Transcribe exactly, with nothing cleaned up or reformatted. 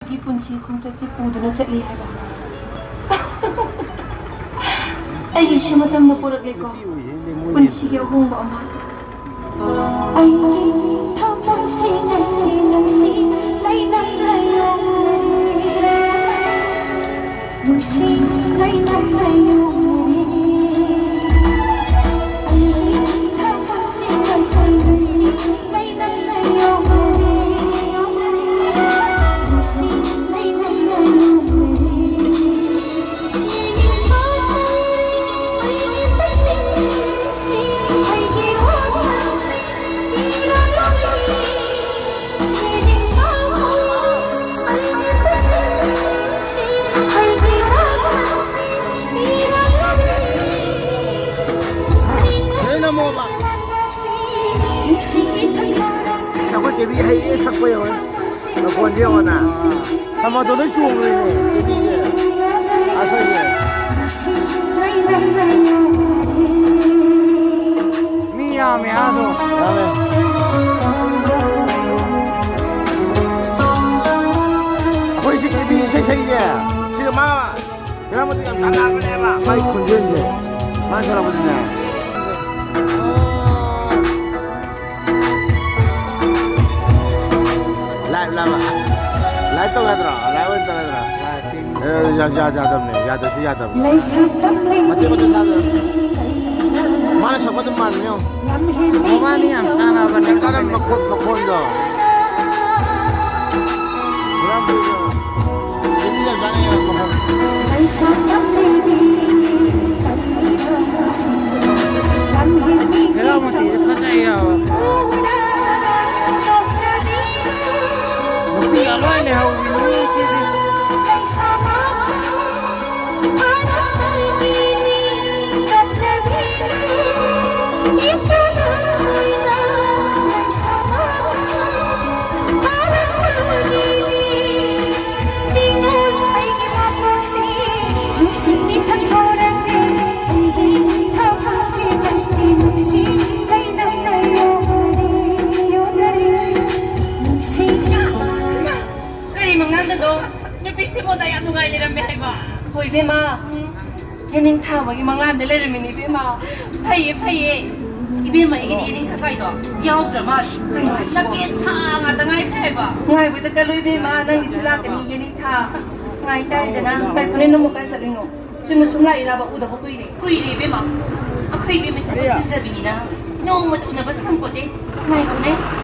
ꯑꯩꯒꯤ ꯄꯨꯟꯁꯤ ꯈꯣꯡꯆꯠꯁꯤ ꯄꯨꯗꯨꯅ ꯆꯠꯂꯤ ꯍꯥꯏꯕ꯫ ꯑꯩꯒꯤꯁꯨ ꯃꯇꯝꯅ ꯄꯨꯔꯛꯂꯦꯀꯣ, ꯄꯨꯟꯁꯤꯒꯤ ꯑꯍꯣꯡꯕ ꯑꯃ꯫ ꯑꯩꯒꯤ ꯊꯃꯣꯏꯁꯤ ꯉꯁꯤ ꯅꯨꯡꯁꯤ ꯂꯩꯅꯝ ꯂꯩꯌꯣ꯫ ꯅꯨꯡꯁꯤ ꯂꯩꯅꯝ ꯂꯩꯌꯣ꯫ ꯑꯩꯒꯤ ꯊꯃꯣꯏꯁꯤ ꯉꯁꯤ ꯅꯨꯡꯁꯤ ꯂꯩꯅꯝ ꯂꯩꯌꯣ꯫ ꯅꯨꯡꯁꯤ ꯂꯩꯅꯝ ꯂꯩꯌꯣ꯫ ꯑꯩꯈꯣꯏ ꯀꯦꯕꯤ ꯍꯩꯌꯦ ꯁꯛꯄ ꯌꯦꯡꯉꯣ꯫ ꯃꯈꯣꯟꯁꯦ ꯌꯦꯡꯉꯣꯅ꯫ ꯊꯝꯕꯥꯜꯗꯣ ꯂꯣꯏ ꯆꯣꯡꯈ꯭ꯔꯦꯅꯦ, ꯀꯦꯕꯤꯁꯦ꯫ ꯑꯁꯣꯏꯁꯦ꯫ ꯃꯤ ꯌꯥꯝꯃꯦ ꯑꯥꯗꯣ꯫ ꯌꯥꯝꯃꯦ꯫ ꯑꯩꯈꯣꯏ ꯁꯤ ꯀꯦꯕꯤ ꯏꯁꯩ ꯁꯛꯏꯁꯦ꯫ ꯁꯤꯒ ꯃꯥ ꯍꯦꯔꯥꯃꯣꯇꯤ ꯌꯥꯝ ꯆꯥꯟꯅꯕꯅꯦꯕ꯫ ꯃꯥꯏ ꯈꯣꯟꯖꯦꯜꯁꯦ꯫ ꯃꯥꯅ ꯁꯥꯟꯅꯕꯁꯤꯅꯦ꯫ Live live. ꯂꯥꯏꯚ ꯇꯧ ꯌꯥꯗ꯭ꯔꯣ? ꯂꯥꯏꯚ ꯑꯣꯏꯅ ꯇꯧ ꯌꯥꯗ꯭ꯔꯣ? ꯑꯦ, ꯌꯥ-, ꯌꯥ-, ꯌꯥꯗꯕꯅꯦ꯫ ꯌꯥꯗ꯭ꯔꯁꯨ ꯌꯥꯗꯕꯅꯦ꯫ ꯃꯇꯦꯛ ꯃꯇꯦꯛ ꯊꯥꯗꯣꯏꯔꯣ? ꯃꯥꯅ ꯁꯛꯄ ꯑꯗꯨꯝ ꯃꯥꯟꯕꯅꯦ ꯌꯦꯡꯉꯣ꯫ ꯃꯕꯥꯅꯤ ꯌꯥꯝ ꯆꯥꯟꯅꯕꯅꯦ꯫ ꯆꯞ ꯆꯥꯅ ꯃꯈꯣꯟ, ꯃꯈꯣꯟꯗꯣ꯫ ꯄꯨꯔꯥ ꯀꯦꯕꯤ ꯌꯥꯝ ꯆꯥꯟꯅꯩꯌꯦ ꯃꯈꯣꯟ꯫ ꯍꯦꯔꯥꯃꯣꯇꯤꯁꯦ ꯐꯖꯩ ꯍꯥꯏꯕ꯫ ꯅꯨꯄꯤꯒ ꯂꯣꯏ ꯂꯩꯍꯧꯕꯤꯅꯤ ꯁꯤꯗꯤ꯫ ꯑꯗꯣ ꯅꯨꯄꯤꯁꯤꯕꯨ ꯌꯥꯝ ꯅꯨꯡꯉꯥꯏ ꯂꯩꯔꯝꯃꯦ ꯍꯥꯏꯕ꯫ ꯍꯣꯏ ꯏꯕꯦꯝꯃ, ꯌꯦꯅꯤꯡꯊꯥ ꯑꯃꯒꯤ ꯃꯉꯥꯜꯗ ꯂꯩꯔꯝꯃꯤꯅꯦ ꯏꯕꯦꯝꯃ꯫ ꯐꯩꯌꯦ, ꯐꯩꯌꯦ꯫ ꯏꯕꯦꯝꯃ, ꯑꯩꯒꯤꯗꯤ ꯌꯦꯅꯤꯡꯊꯥ ꯀꯥꯏꯗꯣ ꯌꯥꯎꯗ꯭ꯔ ꯃꯥꯜꯂꯦ꯫ ꯀꯩꯅꯣ ꯍꯥꯏꯁꯤꯕꯣ? ꯁꯀꯦꯠ ꯊꯥ ꯉꯥꯛꯇ ꯉꯥꯏꯈ꯭ꯔꯦ ꯍꯥꯏꯕ꯫ ꯉꯥꯏꯕꯗ ꯀꯜꯂꯨ ꯏꯕꯦꯝꯃ, ꯅꯪꯒꯤꯁꯨ ꯂꯥꯛꯀꯅꯤ ꯌꯦꯅꯤꯡꯊꯥ꯫ ꯉꯥꯏ ꯇꯥꯏꯗꯅ꯫ ꯉꯥꯏꯈꯣꯅꯦ, ꯅꯪꯕꯨ ꯀꯥꯏ ꯆꯠꯂꯨꯏꯅꯣ? ꯆꯨꯝꯅ ꯁꯨꯝ ꯂꯥꯛꯏꯔꯕ? ꯎꯗꯕ ꯀꯨꯏꯔꯦ꯫ ꯀꯨꯏꯔꯦ ꯏꯕꯦꯝꯃ꯫ ꯑꯩꯈꯣꯏ ꯏꯕꯦꯝꯃ ꯊꯕꯛ ꯆꯤꯟꯖꯕꯤꯅꯤꯅ ꯅꯣꯡꯃꯇ ꯎꯅꯕ ꯁꯪꯄꯣꯠꯇꯦ꯫ ꯉꯥꯏꯈꯣꯅꯦ꯫